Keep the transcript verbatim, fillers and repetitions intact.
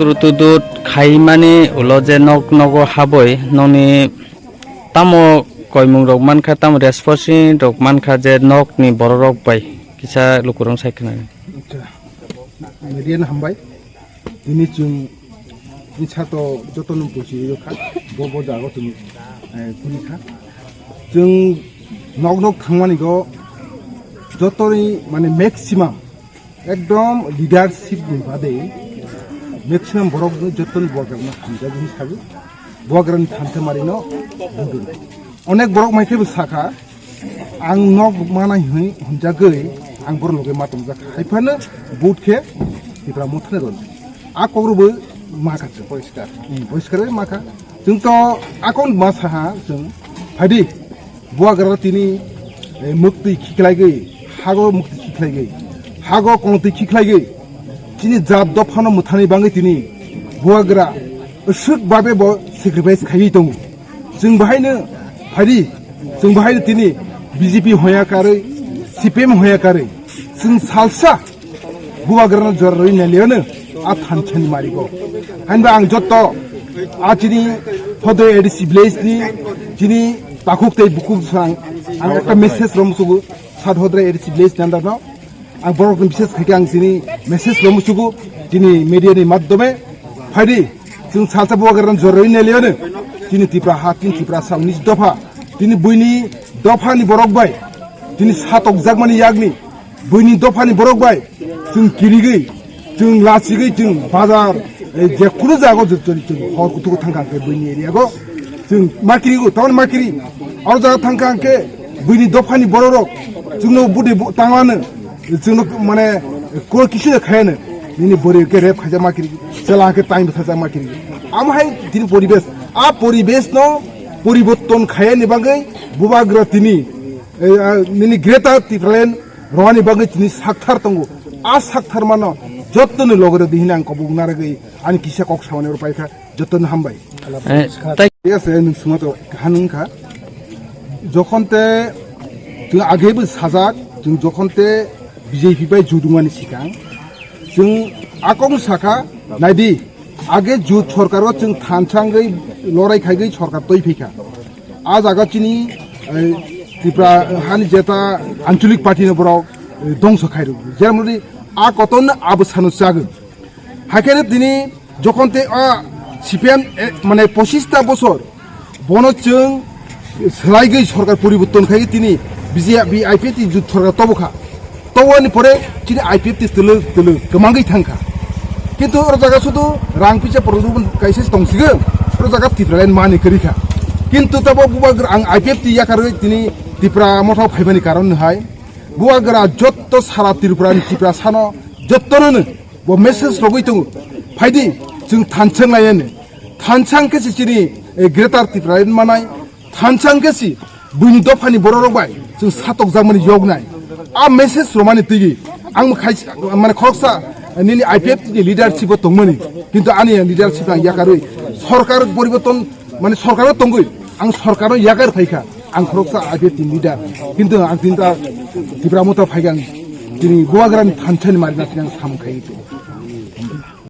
Duru tudur khaimani ulo je nok nogo haboi nokni tamo koimung rok mankha, tamo responsible rok mankha je nokni borok rok bai kisa lukurok sai khna. Acha. Media no hambai. Tini chwng ni sato joto no buchi rw kha, bo bo jago tini, eh, kuri kha. Chwng nok nok thangmani go joto ni mane maximum ekdom leadership ni bade maximum borok no joto ni borok no hamjak ni sabu. Bubagrani thansa marino budung. Onek borok mai khe bo sakha, ang nok mana hwnwi hwnjagwi ang borok loge ma tongjak. Hai phano vote khe Tipra Mothani rwdi. A kok rwbo ma kha chwng. Poriskar. Hmm, poriskar bai ma kha. Chwng to a kok ma saha chwng. Phaidi. Bubagra tini, eh, mwktwi khiklaigwi, hago mwktwi khiklaigwi, hago kongtwi khiklaigwi, chini jat dophano mwthani bagwi tini bubagra aswk babe bo sacrifice khaiwi tongo. Chwng bahaino phari, chwng bahaino tini B J P hoya karwi, C P M hoya karwi, chwng salsa Bubagrano jora rwi naliano a thansa ni marigo. Hainba ang jotto a chini Hodoi A D C village ni chini takhuk tei bukhuk sang ang ekta message rom sugu sat Hodoi A D C village ni andar no ang borok ni bises khaikhe ang chini message rom sugu chini media ni madhyome phaidi chwng salsa Bubagrano jora rwi naliano chini Tipra ha chini Tipra sa unis dopha chini buini dopha ni borok bai chini satokjakmani yakni buini dophani borok bai chwng kirigwi, chwng lachigwi, chwng bazar, eh, je kunu jaga o chwng, chwng, chwng hor kutugo thangkha hwnkhe buini area go chwng makirigo, tamoni makiri. Oro jaga thangkha hwnkhe buini dophani borok rok chwngno budi bu-, tangwano, chwngno mane kuro kisu de khayano, nini bwrwi hwnkhe rep khaijak makiri, chwla hwnkhe time bwthajak makiri. Amo hai tini poribesh, a poribesh no poriborton khayani bagwi Bubagra tini, eh, ah, nini Greater Tipraland Rwani bagwi chini sakthar tongo. A sakthar mano jottoni logere di hini ang kobok naragwi ani kisa kok samani oro paikha jottoni hambai. Eh, tai- Yes, eh, nwng suma to kahan wngkha. Jokhon te chwng agei bo sajak, chwng jokhon te B J P bai judumani sikang chwng akong sakha naidi. Age jut sorkar o chwng thansa wngwi lorai khaigwi sorkar twi phaikha. A jaga chini, eh, Tripura hani jeta anchalik party no borok, eh, dongso khairok. Jermodi a koton abo sano chagwi. Haikhe tini jokhon te a C P M, eh, mane pochista bosor bono chwng swlaigwi sorkar poriborton khai tini B J P I P F T jut sorkar tobokha. Toboni pore chini I P F T twlwk twlwk kwmangwi thangkha. Kintu oro jaga sudu rang pisa problem kaisa tongsigo, oro jaga Tipraland mani kwrwikha. Kintu tabo bubagra ang I P F T yakarwi tini Tipra Motha phaimani karon hai bubagra jotto sara Tripura ni Tipra sano jottono no bo message rogwi tongo. Phaidi chwng thansa wnglaiyani. Thansa wngkhe se chini, eh, Greater Tipraland manai. Thansa wngkhe si buini dophani bororok bai chwng satokjakmani yoknai. A message romani tigi ang khai mane khoroksa nini I P F T ni leadership o tongmani, kintu ani leadership ang yakarwi sorkar poriborton mane sorkar o tongwi ang sorkar o yakar phaikha ang khoroksa I P F T ni leader, kintu ang tinta Tipra Motha phaikha ang tini bubagrani thansa ni marina tini ang samung khai.